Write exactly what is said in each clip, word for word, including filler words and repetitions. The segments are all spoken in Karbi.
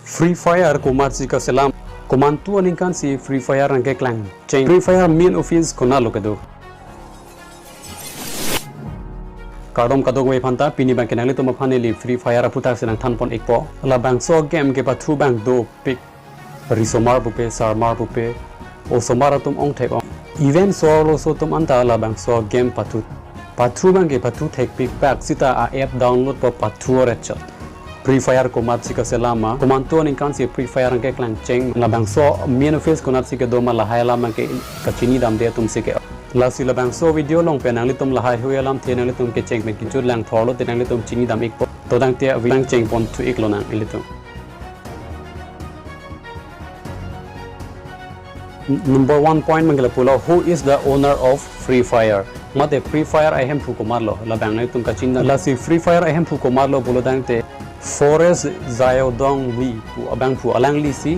Free Fire komatsi kaselam? Komantu aningkan si Free Fire nangkeklang cheng? Free Fire main office konatlo kedo? Kardom kadokave aphanta, pini abangke nanglitum aphan neli Free Fire aphuthak si nangthanpon ikpo. Labangso game kepathu abang dopik. Risomar pupe, sarmar pupe, osomar atum ongthek ong. Even so-arloso atum anta labangso game pathu. Pathu abangke pathu thekpik pak sita a-app download po pathu-o rechot. Free Fire komatsi kaselam ma, komantu aningkan si Free Fire nangkeklang cheng? Labangso main office konatsi kedo ma, lahai alam abangke kachinidamde atum si ke. Lasi labangso video along pen nanglitum lahaihui alamthe nanglitum kecheng pen kejut lang thorlo te nanglitum chinidam ikpo. To tangte video nangchengponthu iklonang ilitum. N-, number one point abangke lapulo, who is the owner of Free Fire? Mate Free Fire ahemphu komatlo, labang nangtum kachinidam. Lasi Free Fire ahemphu komatlo pulo tangte, Forrest Zhaodong Li pu abangphu, alanglisi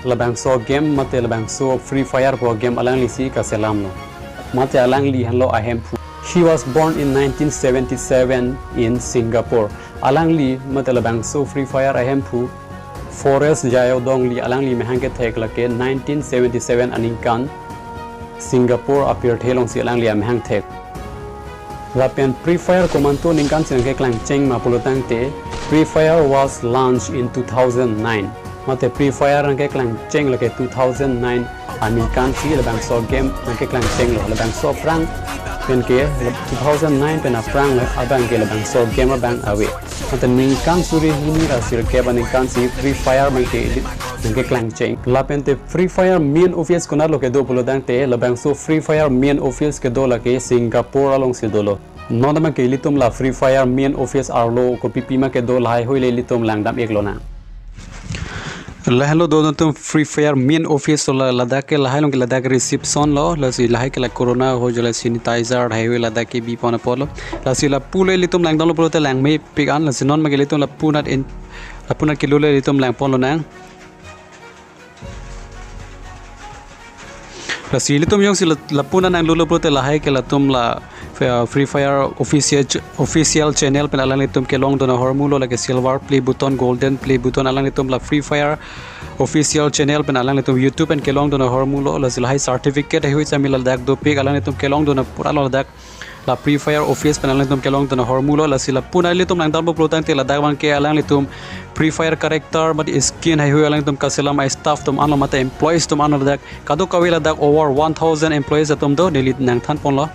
labangso game mate labangso Free Fire pu game alanglisi kaselamlo. Mate alangli henlo ahemphu. He was born in nineteen seventy-seven in Singapore. Alangli mate labangso Free Fire ahemphu Forrest Zhaodong Li, alangli amahang kethek lake nineteen seventy-seven aningkan Singapore apirthe alongsi alangli amahang thek. Lapen Free Fire komantu aningkan si nangkeklang cheng ma pulo tangte, Free Fire was launched in two thousand nine. Mate Free Fire nangkeklang cheng lake two thousand nine aningkan si labangso game nangkeklang chenglo. Labangso aphrang penke two thousand nine pen aphrang abangke labangso game abang ave. Mate ningkan suri hini ra sirkep aningkan si Free Fire abangke nangkeklang cheng. Lapente Free Fire main office konatlo kedo pulo tangte, labangso Free Fire main office kedo lake Singapore alongsi dolo. Non abangke ilitum la Free Fire main office arlo kopipi ma kedo, lahaihui le ilitum langdam iklonang. Lahenlo do nangtum Free Fire main office lo, la ladak ke lahai along ke ladak reception lo, lasi lahai ke la corona ho jala sanitizer haihui ladak ke bipon apotlo. Lasi lapu le ilitum langdamlo pulote langmepik an, lasi non abangke ilitum lapunat in, lapunat kilo le ilitum langponlonang. Lasi ilitum jongsi la, lapunat nanglolo pulote lahai ke latum la, eh, Free Fire official ch-, official channel pen alanglitum kelongdun ahormulo, lake silver play button, golden play button, alanglitum la Free Fire official channel pen alanglitum YouTube pen kelongdun ahormulo, lasi lahai certificate haihui sami ladak dopik, alanglitum kelongdun apura lo ladak la Free Fire office pen alanglitum kelongdun ahormulo, lasi lapunat ilitum langdamlo pulo tangte ladak abangke alanglitum Free Fire character mate skin haihui alanglitum kaselam a-staff atum anlo mate employees atum anlo ladak, kadokave ladak over one thousand employees atum do, neli nangthanponlo.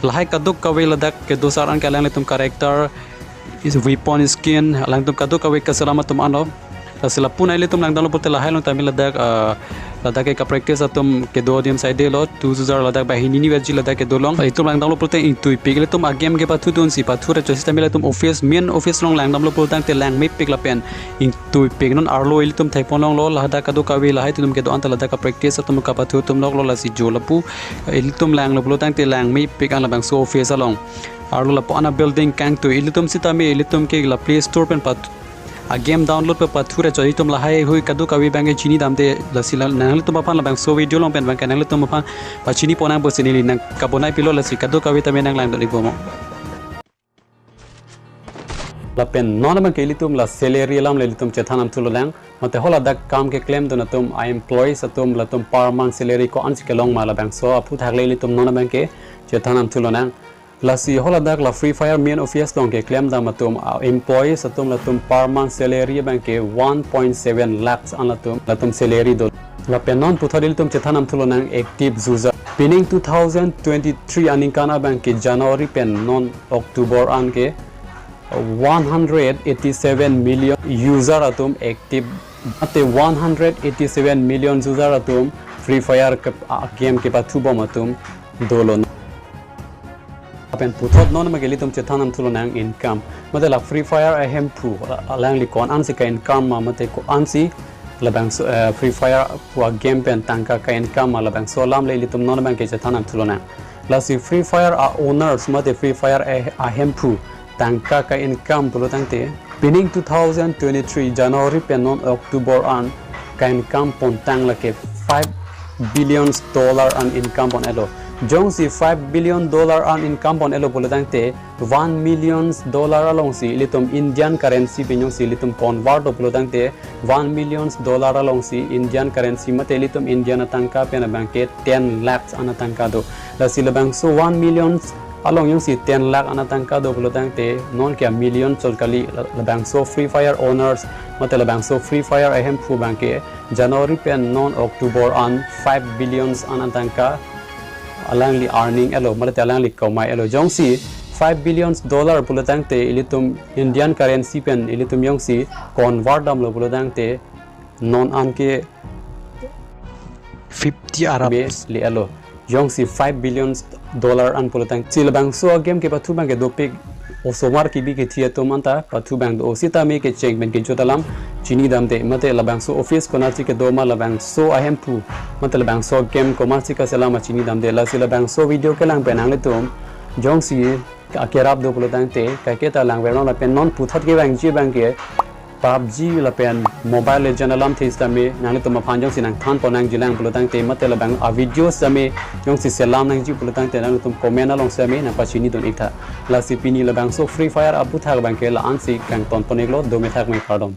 Lahai kadokave ladak kedo sar-an ke alanglitum character, is weapon, skin, alangtum kadokave kaselam atum anlo. Lasi lapunat ilitum langdamlo pulote lahai along tame ladak, ah, ladak ke kapractice atum kedo adim side lo, tu jujar ladak banghini ni baji ladak kedo along. Ilitum langdamlo pulote ingtuipik, ilitum agame kepathudun si pathu ra chosi tame ilitum office, main office along langdamlo pulo tangte langmepik lapen ingtuipik. Non arlo ilitum thekponlonglo, ladak kadokave lahai atum kedo anta ladak kapractice atum kapathu atum loklo, lasi jo lapu ilitum langlo pulo tangte langmepik an labangso office along. Arlo lapu-an a-building kangtui, ilitum sitame ilitum ke la Play Store pen pat, a-game download pen pathu ra chosi itum lahaihui kadokave abangke chinidamde, lasi la nanglitum aphan labangso video along pen abangke nanglitum aphan pachiniponang pusi neli nangkabonaipilo, lasi kadokave tame nanglangdun ikpo mo. Lapen non abangke ilitum la salary alam le ilitum chethan damthulonang. Mate haladak kam keklemdun atum a-employees atum latum per month salary ko-ansi kelong ma labangso aphuthak le ilitum non abangke chethan damthulonang. Lasi haladak la Free Fire main office along keklemdam atum a-employees atum latum per month salary abangke one point seven lakhs an latum, latum salary do. Lapen non puthot ilitum chethan damthulonang active user. Pining two thousand twenty-three aningkan abangke January pen non October an ke one hundred eighty-seven million user atum active, mate one hundred eighty-seven million user atum Free Fire ke, a, game kepathu bom atum dolo. Lapen puthot non abangke ilitum chethan damthulonang income. Mate la Free Fire ahemphu, a, alangli ko-ansi ka-income ma, mate ko-ansi labangso, eh, Free Fire pu a-game pen tangka ka-income ma, labangso alam le ilitum non abangke chethan damthulonang. Lasi Free Fire a-owners mate Free Fire a, ahemphu tangka ka-income pulo tangte, pining two thousand twenty-three January pen non October an ka-income pontang lake five billion dollar an income pon-etlo. Jongsi five billion dollar an income pon-elo pulotangte, one million dollar alongsi ilitum Indian currency pen jongsi ilitum convert do pulotangte, one million dollar alongsi Indian currency mate ilitum Indian atangka pen abangke ten lakhs an atangka do. Lasi labangso one million along jongsi ten lakh an atangka do pulotangte, non ke million chot kali. La-, labangso Free Fire owners mate labangso Free Fire ahemphu abangke January pen non October an five billions an atangka alangli earning-elo, mate alangli kamai-elo. Jongsi five billions dollar pulotangte ilitum Indian currency pen ilitum jongsi convert damlo pulotangte, non an ke fifty arab me le-elo. Jongsi five billion dollar an pulotangte, si labangso a-game kepathu abangke dopik, osomar kebi kethe atum anta pathu abang do, sitame kecheng pen kejut alam chini damde, mate labangso office konatsi kedo ma, labangso ahemphu mate labangso a-game komatsi kaselam ma chini damde. Lasi labangso video kelang pen nanglitum jongsi akerap do pulotangte, kaike ta langvernon, lapen non puthot kevangji abangke PUBG lapen Mobile Legend alamthe sitame nanglitum aphan jongsi nangthan pon nangjilang pulotangte, mate labang a-video sitame jongsi selam nangji pulotangte, nanglitum comment along sitame nangpachini dun-ik tha. Lasi pini labangso Free Fire aputhak abangke la-ansi kangton pon-iklo, dome thakme, kardom.